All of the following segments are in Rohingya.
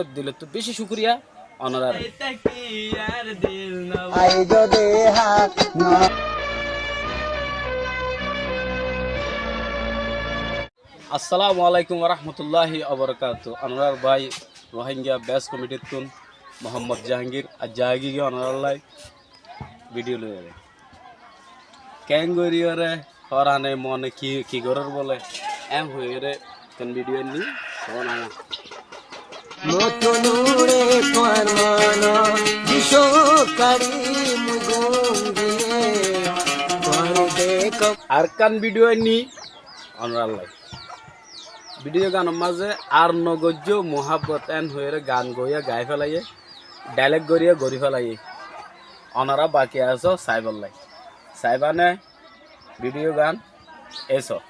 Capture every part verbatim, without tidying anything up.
Dilottú beci cúkuriya onorar. Assalamu alaikum warahmatulláhi wabarakátuhu. Onorar bái Rohingya Best Comedy ttún Muhammad Jahangir, aijja aigiyí onorallá video loiyóre. Keéngoríyoré, forane mone ki, ki gorér bóle, eén hoiyóre, ekkán video ainní, soóna. Arekkán video ainní, onorallá. Video gánor mazé Ar Nogoijjó Muhábbot eén hoiyóre gán goiyé gai félaiyé, dialogue goríyé gorí félaiyé. Onora baki asó saibólla. Saibáne video gán, eso.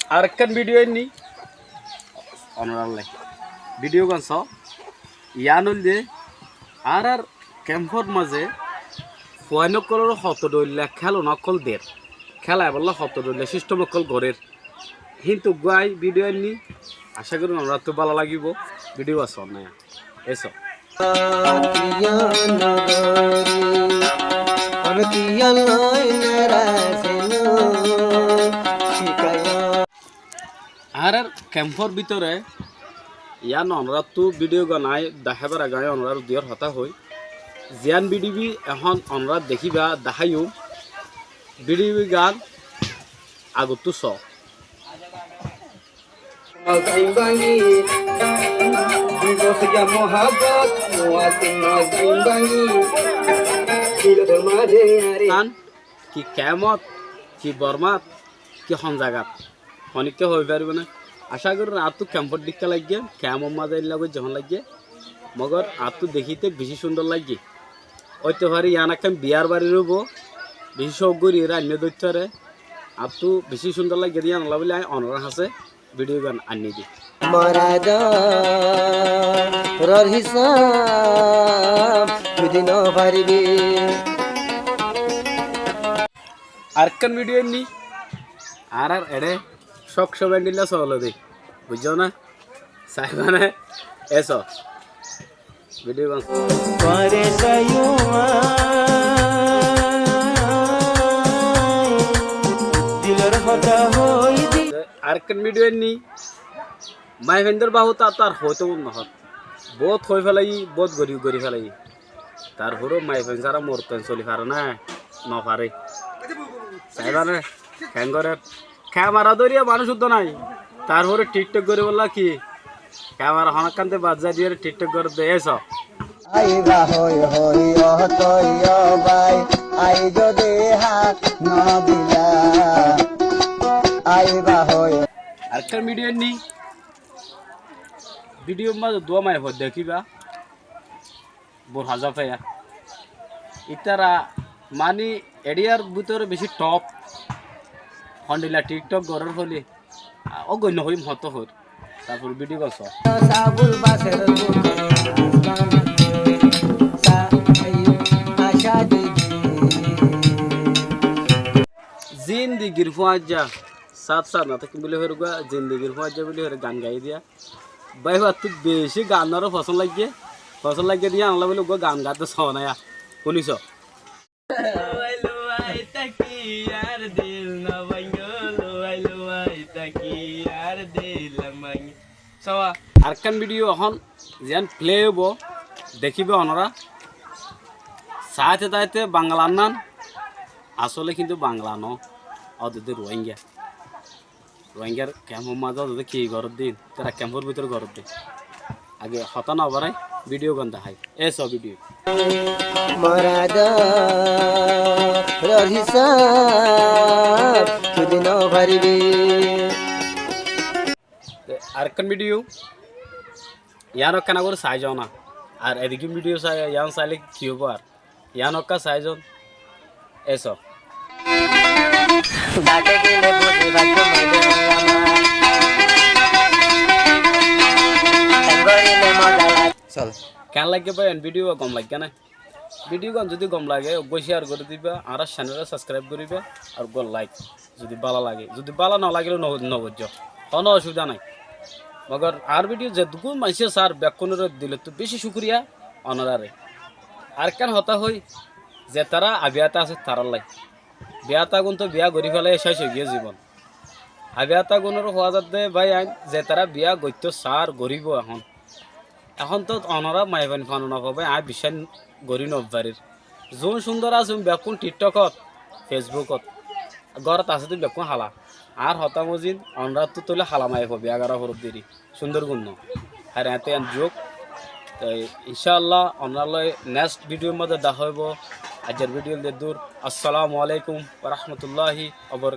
Arekkán video ainní, onorallá. Video gán soó. Yián óilde, añárar kemfor mazé fuain ókkolóre hoto dhoilla kélon ókkol der, kélaibólla hoto dhoilla system ókkol gorér. Híntu eggúa video ainní, acá gorí onoráttu bála lagibóu, video asó naya. Eso. Añárar kemfor bútore yián onoráttu video gán aññí deháibar age aññí onoráre diyór hotá hoói. Ziyán video ehón onorá dekíba deháiyum, video gán agottú soó. Ki kemot, ki Bormat, ki hon zagat, honikká hoi faribó né? Acá gorí añáttu kemfor dhikká laiggé, kemor mazé eilla goijjé hon laiggé, mogor añáttu dekíte bicí cúndor laiggé. Óito fare yián ekkán biyar bari roibó, bicí cóuk gorí rainné dóittaré, añáttu bicí cúndor laiggé de yiánolla bóli aññí onorár hañsé video gán ainní dé. Arekkán video ainní, añárar eçé cók cók endilla solé dé, buijjó né? Saibáne, eso. Video gán. Arekkán video ainní, maiyafuaindór babote añáttu ar hoitó mon nohór. Bout hoi félaiyí, bout gorí, gorí félaiyí. Tarfore maiyafuain sára morotfuain soli fare né? Nofaré. Saibáne, keéngorér. Kemera dóriya manúic uddá nái. Tarfore TikTok goríbolla ki? Kemera honokkán de bad zai diyóre TikTok gorédde, eso. Arekkán video ainní, video mazé duwá maiyafuwa dekíba. Bor haza feya. Ítara mani ediyar bútore bicí top. Hondilla TikTok gorér hoilé, a, ó goi nohoiyum hotó hoir. Tarfore video gán soó. Zindigir fuañijja, sát sát no tákiyum buli hoiyóre uggúa, zindigir fuañijja buli hoiyóre gán gaiyé diya. Bái, báittú bicí gán añáre fosón laiggé, fosón laiggé de yiánolla bóli uggúa gán gaite soóna, fúni soó. Arekkán video ehón ziyán play óibo, dekíba onorá. Saáite saáite Bangla annán, asóle kintu Bangla noó, ódede Ruáingga. Ruáinggar kemfor mazé zodi ki gorédde, tará kemfor bútore gorédde. Age hotá no barái, video gán dahái. Eso video. Te arekkán video, yián ekkán gorí sai zoó na. Ar edikká video sai, yián sailé ki óibo ar? Yián okká sai zoón. Eso. Sal. Keén laiggé bái, en video gom laiggé né? Video gán zodi gom lage, eggúa share gorí diba, añárar channel subscribe goríba, ar eggúa like zodi bála lage, zodi bála no lagile no, no goijjó, hono osubida nai. Mogor añár video zeddúr maincé sar, bekkúnore dilottu beci cúkuriya onoráre. Arekkán hotá hoi, zetará abiyata asé tarállai. Biyata gún to biya gorí félaiye céc ói giyé zibon. Abiyata gúnore hoó zadde bái ain, zetará biya goittó sar, goríbo ehón. Ehón to onorá maiyafuain fano no faiba, añí biccác gorí no farir. Zuún cúndor asé bekkún TikTokot, Facebookot, górot asé de bekkún hala. Añár hotá mozin onoráttu tóile hala maiyafua biya gorá foribó deri. Cúndor gún no. Hare ete en juuk. Te incálla onorálloi next video mazé dahá óibo. Aijjar video leddur. Assalamu alaikum wa rahmatullahi wa barakatuhu.